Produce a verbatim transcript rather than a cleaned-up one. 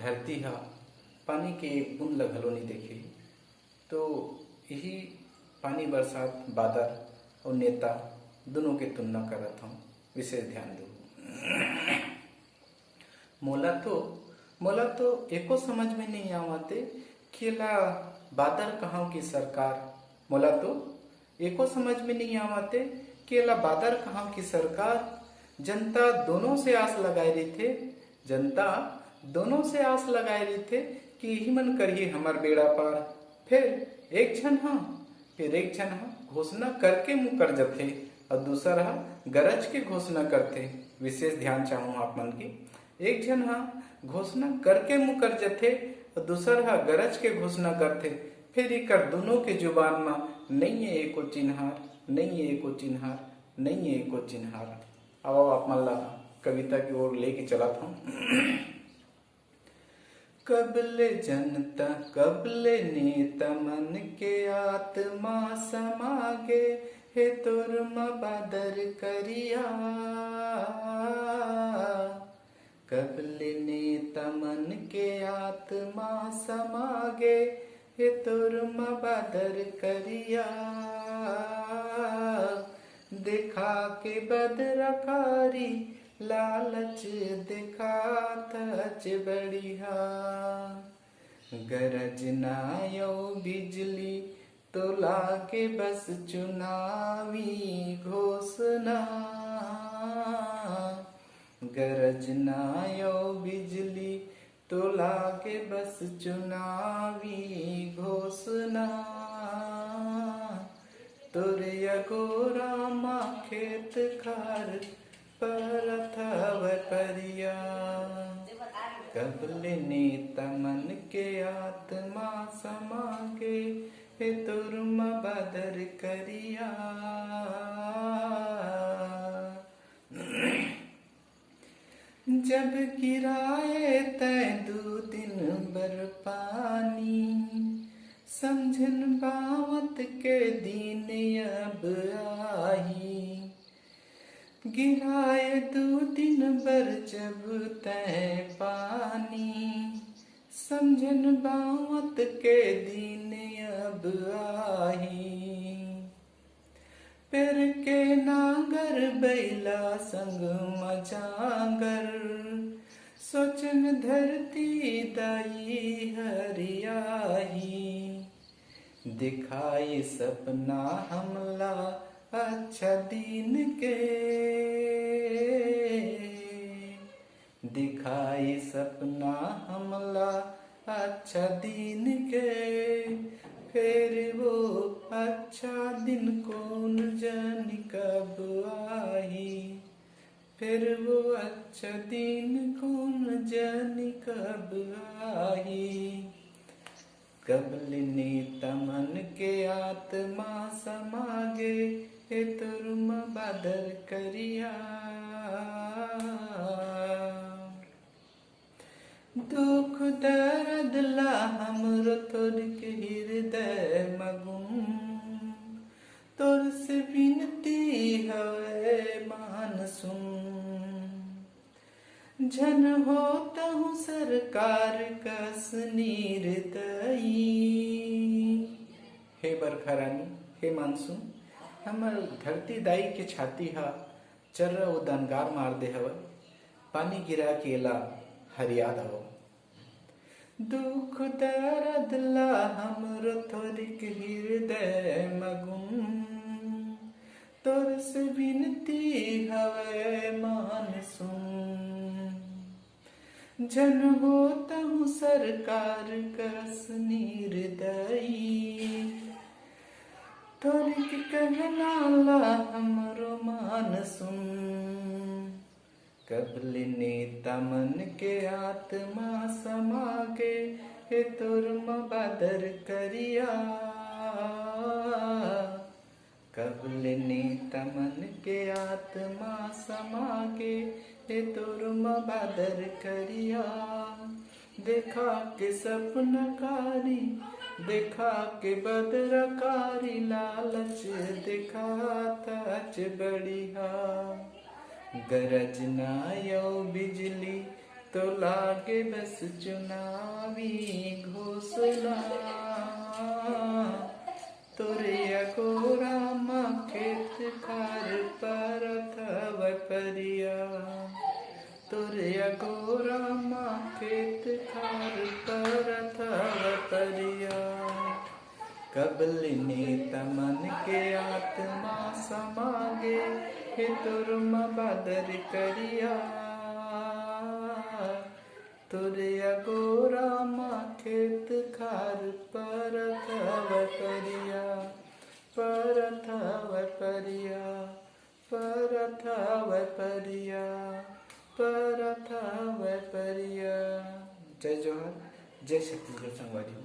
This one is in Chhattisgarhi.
धरती ह पानी के एक बूंद ल घलो नइ देखे। तो यही पानी, बरसात, बादर अउ नेता दुनों के तुलना करत हंव। विशेष ध्यान दो। मोला तो, मोला तो एको समझ में नइ आवत हे कि एला बादर कहांव कि सरकार। मोला तो एको समझ में नइ आवत हे कि एला बादर कहांव कि सरकार। जनता दोनों से आस लगाए रहिथे, जनता दोनों से आस लगाए रहिथे कि इही मन करही हमर बेड़ा पार। फिर एक झन ह, फिर एक झन ह घोषणा करके मुकर जथे अउ दूसर ह गरज के घोषणा करथे। विशेष ध्यान चाहूं आप मन के, एक झन ह घोषणा करके मुकर जथे अउ दूसर ह गरज के घोषणा करथे। फिर इकर दुनों के जुबान म नइये एको चिन्हार, नइये एको चिन्हार, नइये एको चिन्हार। अब आप मन ला कविता की ओर लेके चलत हंव। कब ले जनता, कब ले नेता मन के आत्मा समागे हे तोर म बादर करिया। कब ले नेता मन के आत्मा समागे हे तोर म बादर करिया। देखा के बदरकारी लालच देखाथच बढ़िया। गरजना अउ बिजली तो लागे बस चुनावी घोषणा। गरजना अउ बिजली तो लागे बस चुनावी घोषणा। तोर अगोरा म खेत खार परत हवय परिया। कब ले नेता मन के आत्मा समागे हे तोर म बादर करिया। जब गिराए तै दू दिन बर पानी, समझन बावत के दिन अब आही। गिराए दू दिन बर जब तै पानी, समझन बावत के दिन अब आही। पेर के नांगर बइला संग म जांगर, सोचन धरती दाई हरियाही। दिखाई सपना हमला अच्छा दिन के, दिखाई सपना हमला अच्छा दिन के, फेर वो अच्छा दिन कोन जनी कब आही, फेर वो अच्छा दिन कोन जनी कब आही। कब ले नेता मन के आत्मा समागे हे तोर म बादर करिया। दुख दरद ला हमरो थोरिक हिरदय म गुन, तोर से बिनती हवय मान सुन। झन हो तहूँ सरकार कस निर्दयी। हे बरखा रानी, हे मानसून, हमर धरती दाई के छाती हा चर्रा अउ दनगार मार दे हवय। पानी गिरा के एला हरिया दवव। दुख दरद ला हमरो थोरिक हिरदय म गुन, तोर से बिनती हवय मान सुन। झन हो तहूँ सरकार कस निर्दयी, थोरिक कहना ला हमरो मान सुन। कब ले नेता मन के आत्मा समागे हे तोर म बादर करिया। कब ले नेता मन के आत्मा समागे हे तोर म बादर करिया। देखा के सपना कारी, देखा के बदरा कारी, लालच देखाथच बढ़िया। गरजना अउ बिजली तो लागे बस चुनावी घोषणा, तोरे अगोरा म खेत खार परत हवय परिया, तोरे अगोरा म खेत खार परत हवय परिया। कब ले नेता मन के आत्मा समागे हे तोर म बादर करिया, तोरे अगोरा म खेत खार परत हवय परिया, परत हवय परिया, परत हवय परिया, परत हवय परिया। जय जोहार, जय छत्तीसगढ़ संगवारी हो।